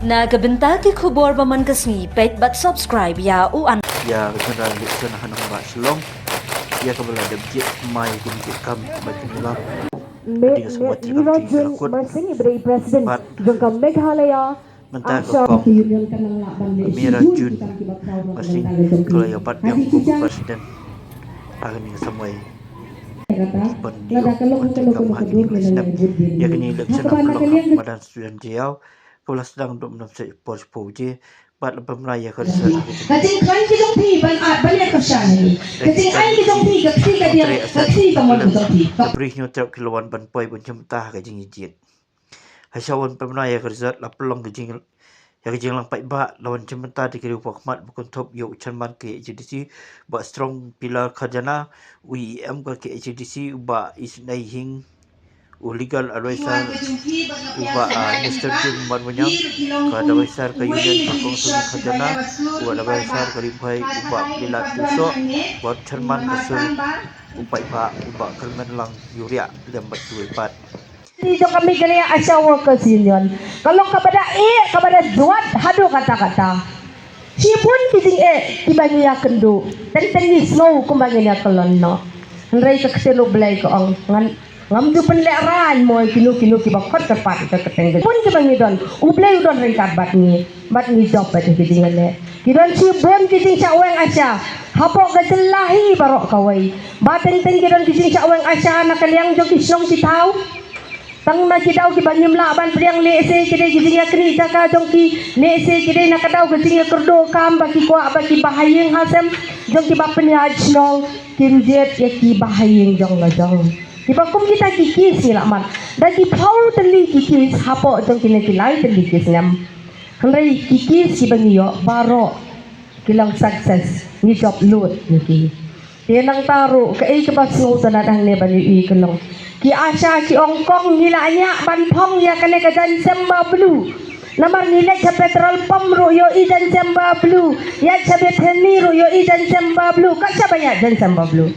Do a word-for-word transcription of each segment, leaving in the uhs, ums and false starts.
Na ka bynta ki khubor ba man ka sngi, peit bad subscribe ïa u an. Ïa ka General Election ha nongbah Shillong, ïa kaba la dep jied mai kum jied kam ba kin lam. Ka ding ka samoi jied kam jied ka la kut. Bad mynta ka kong Mira Jun Masing ka la ïa bat biang kum ka president. Ha kane ka samoi ban ïoh ban jingkam ha kine ki la snem. Ïa kane election ha ka long ha madan Student Jaïaw kaba la sdang dum nam seh por shiphew baje bad la pynbna ïa ka result. Ka jingkhlaiñ ki jong phi ban ap ban ïa kyrshan ïa ngi. Ka jingai ki jong phi ka kti ka diang ka kti ka mon ki jong phi. Ka briew hynñiew trep ki la wan ban poi ban shim bynta ha ka jingïajied. Ha sha wan pynbna ïa ka result la pynlong ka jing ïa ka jinglang paidbah la wan shim bynta da ki riew pakhmat ba kynthup ïa u chairman K H A D C Bah Strong Pillar Khajana, u E M ka K H A D C u Bah Isnei Hing, u legal advisor u Bah Mister Jun Marwanyang, ka advisor ka Union ka Kong Suni Khajana, u advisor ka Ri Bhai u Bah Pilat Tuso, bad chairman ka Sur u paidbah u Bah Kyrmenlang Ïuriah lem bad kiwei pat. Ki jong ka Meghalaya Asha Workers Union ka long kaba da eh kaba da jwat haduh katta katta. Shibun ki jingeh kiba ngi ïa kynduh teng teng ngi sngew kumba ngin ïa kyllon noh. Hynrei ka ktien U Blei ka ong ngan ngam ju pynlehrain mo ïa kino kino kiba khot kyrpad ïa ka kyrteng ka. Shibun kiba ngi don U Blei u don ryngkat bad ngi bad ngi jop bad ïa ki jingeh. Ki don shibun ki jingshah weng Asha hapoh ka jylla hi baroh kawei. Ba teng teng ki don ki jingshah weng Asha na ka liang jong ki shnong ki thaw. Tang na ki daw kiba ngim lah ban pdiang lehse ki dei ki jingïaknieh jaka jong ki lehse ki dei na ka daw ka jingïakyrduh kam ba ki kwah ba ki bahaïing hasem jong kiba pynïaid shnong kin jied ïa ki bahaïing jong la jong. Kiba kum kita ki kis ngi lah mat da ki phew tylli ki kis hapoh jong kine ki lai tylli ki snem. Hynrei ki kis kiba ngi ïoh baroh ki long success ngi jop lut ngi ki. Te nangta ruh kaei kaba sngewtynnat hangne ba ngi ïohi ka long ki Asha ki ong kong ngi la ñiah ban phong ïa kane ka jaiñsem ba blue. Namar ngi leit sha petrol pump ruh ïohi jaiñsem ba blue, ïaid sha Bethany ruh ïohi jaiñsem ba blue, kat shaba ïaid jaiñsem ba blue.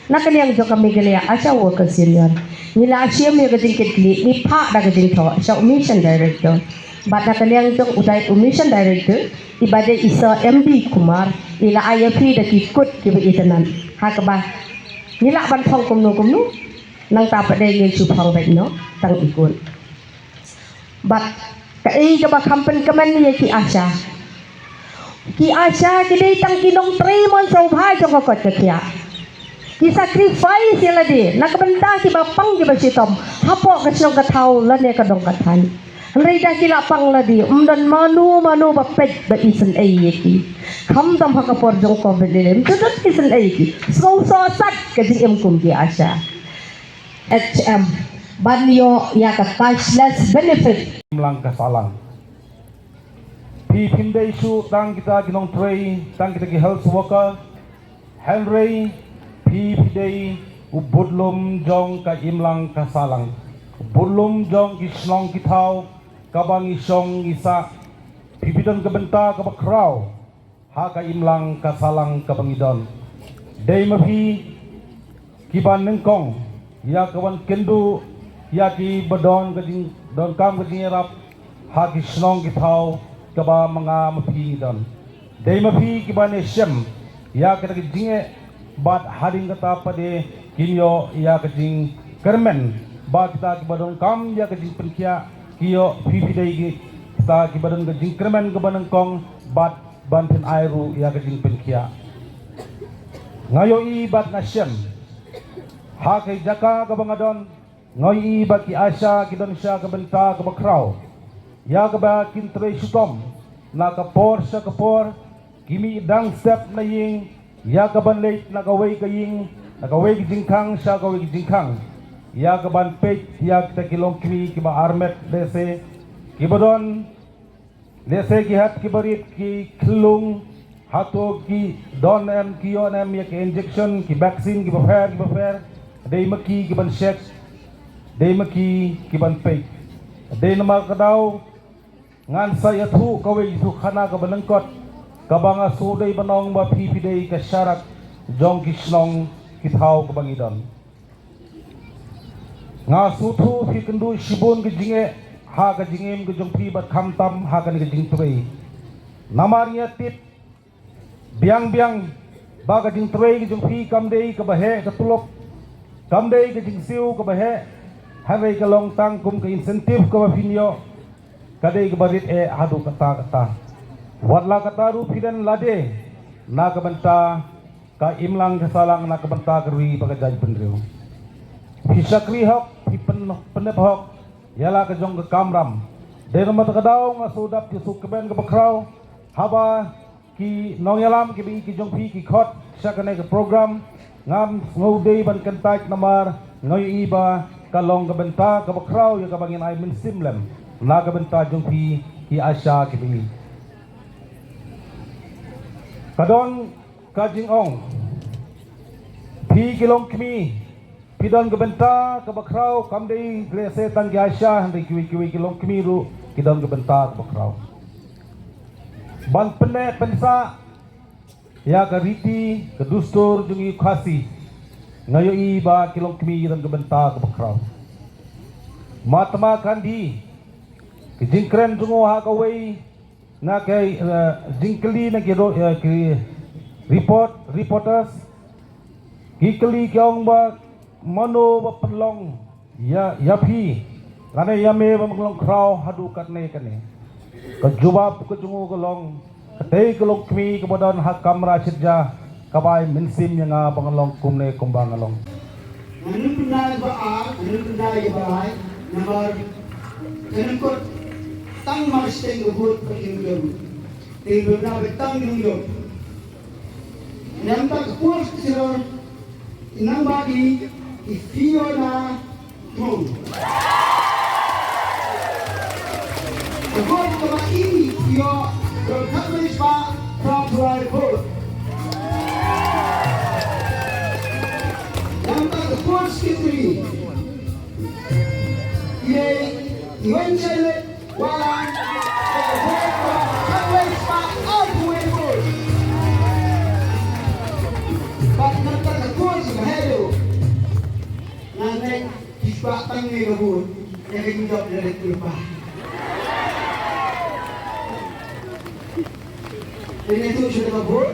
Na ka liang jong ka Meghalaya Asha Workers Union ngi la shim ïa ka jingkitkhlieh ngi phah da ka jingthoh sha u Mission Director. Bad na ka liang jong u dei u Mission Director iba dei i Sir M B Kumar i la ai ïa phi da ki kut kiba itynnat. Ha kaba ngi lah ban phong kumno kumno nangta pat dei ngin shu phong beit noh tang i kut. Bad kaei kaba kham pynkmen ïa ki Asha. Ki Asha ki dei tang ki nongtrei mon sngewbha jong ka koit ka khiah. Ki sacrifice ïa lade na ka bynta kiba pang kiba shitom hapoh ka shnong ka thaw lane ka dong ka thaiñ. Hynrei da ki la pang lade ym don mano mano ba peit ba isynei ïa ki. Khamtam ha ka por jong covid lem tu don isynei ïa ki. Sngewsohsat ka jingim kum ki Asha. H M ban ïoh ïa ka cashless benefit. Imlang ka sahlang. Phi phim dei shuh tang kita ki nongtrei, tang kita ki health worker. Hynrei phi phi dei u budlum jong ka imlang ka sahlang. U budlum jong ki shnong ki thaw kaba ngi shong ngi sah. Phi phi don ka bynta kaba khraw ha ka imlang ka sahlang kaba ngi don. Dei ma phi kiba nyngkong ïa ka wan kynduh ïa kiba don ka jingdonkam ka jingïarap ha ki shnong ki thaw kaba ma nga ma phi ngi don. Dei ma phi kiba ne shem ïa kita ki jingeh bad hadien kata pat de kin ïoh ïa ka jingkyrmen ba kita kiba donkam ïa ka jingpynkhiah ki ïoh phi phi dei kita kiba don ka jingkyrmen kaba nyngkong bad ban pynai ruh ïa ka jingpynkhiah. Nga ïohi bad nga shem ha ka jaka kaba nga don, nga ïohi ba ki Asha ki don sha ka bynta kaba khraw ïa kaba kin trei shitom na ka por sha ka por, ki mih dang step na ïing ïa ka ban leit na kawei ka ïing na kawei ka jingkhang sha kawei ka jingkhang ïa ka ban peit ïa kita ki longkmie kiba armet lehse kiba don Lehse ki hat ki barit ki khlung hato ki don em ki ïoh em ïa ki injection ki vaccine kiba pher kiba pher. Dei ma ki ki ban check, dei ma ki ki ban peit. Dei namar ka daw ngan sa ïathuh kawei ka jingïathuh khana kaba lyngkot kaba nga shu dei ban ong ba phi phi dei ka sharak jong ki shnong ki thaw kaba ngi don. Nga sngewthuh phi kynduh shibun ka jingeh ha ka jingim ka jong phi bad khamtam ha kane ka jingtrei. Namar ngi ïa tip biang biang ba ka jingtrei ka jong phi kam dei kaba heh ka tulop, kam dei ka jingsiew kaba heh, hynrei ka long tang kum ka incentive kaba phin ïoh, ka dei kaba rit eh haduh katta katta. Wat la katta ruh phi don lade na ka bynta ka imlang ka sahlang, na ka bynta ka ri bad ka jaitbynriew. Phi shakri hok, phi pyn-, pyndep hok ïa la ka jong ka kamram. Dei namar kata ka daw nga shu dap ïa shu kmen kaba khraw haba ki nongïalam kiba ïeit ki jong phi ki khot sha kane ka program. Ngam sngewdei ban kyntait namar nga ïohi ba ka long ka bynta kaba khraw ïa kaba ngin ai mynsiem lem na ka bynta jong phi ki ASHA kiba ïeit. Ka don ka jingong, phi ki longkmie phi don ka bynta kaba khraw, kam dei lehse tang ki ASHA, hynrei kiwei kiwei ki longkmie ruh ki don ka bynta kaba khraw ban pynneh pynsah ïa ka riti ka dustur jong ngi Khasi. Nga ïohi ba ki longkmie ki don ka bynta kaba khraw. Mahatma Gandhi, ka jingkren jong u ha kawei na ka, eh, jingkylli na ki ro-, eh, ki report, reporters, ki kylli ki ong ba mano ba pynlong ïa, ïa phi lane ïa me ba me long khraw haduh katne katne. Ka jubab ka jong u ka long, katei ka longkmie kaba don ha kamra shitja kaba ai mynsiem ïa nga ba nga long kumne kumba nga long. Nga nym pyndait ba ar, nga nym pyndait ba lai, namar ka nym kut tang mar shiteng ka vote ba kin jong. Te ba na ba tang jong jong. Namar ka post ka siror, nang ba di, i Fiona Tung. Ka vote kaba i ïoh, ka khatwei spah phra phew lai vote. Nangta ka post secretary, i dei i Wan Shailet Wahlang, ka vote kaba khatwei spah arphew wei vote. Bad nangta ka post secretary, nga ngeit ki spah tang ne ka vote ïa ka jingjop ïa ka kyrpad. Te ne tu shu ka vote,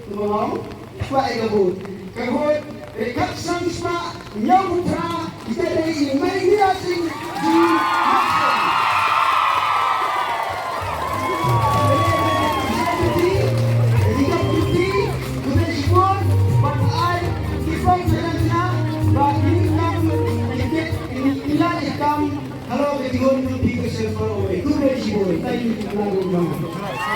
tu ba ngau, spah ïa ka vote. Ka vote re khatsan spah hynñiewphew phra, ita dei i Maidia Singh jong Nongstoiñ. Hello, ka jingwan jong phi ka sngewbha oi. Khublei shibun. Thank you.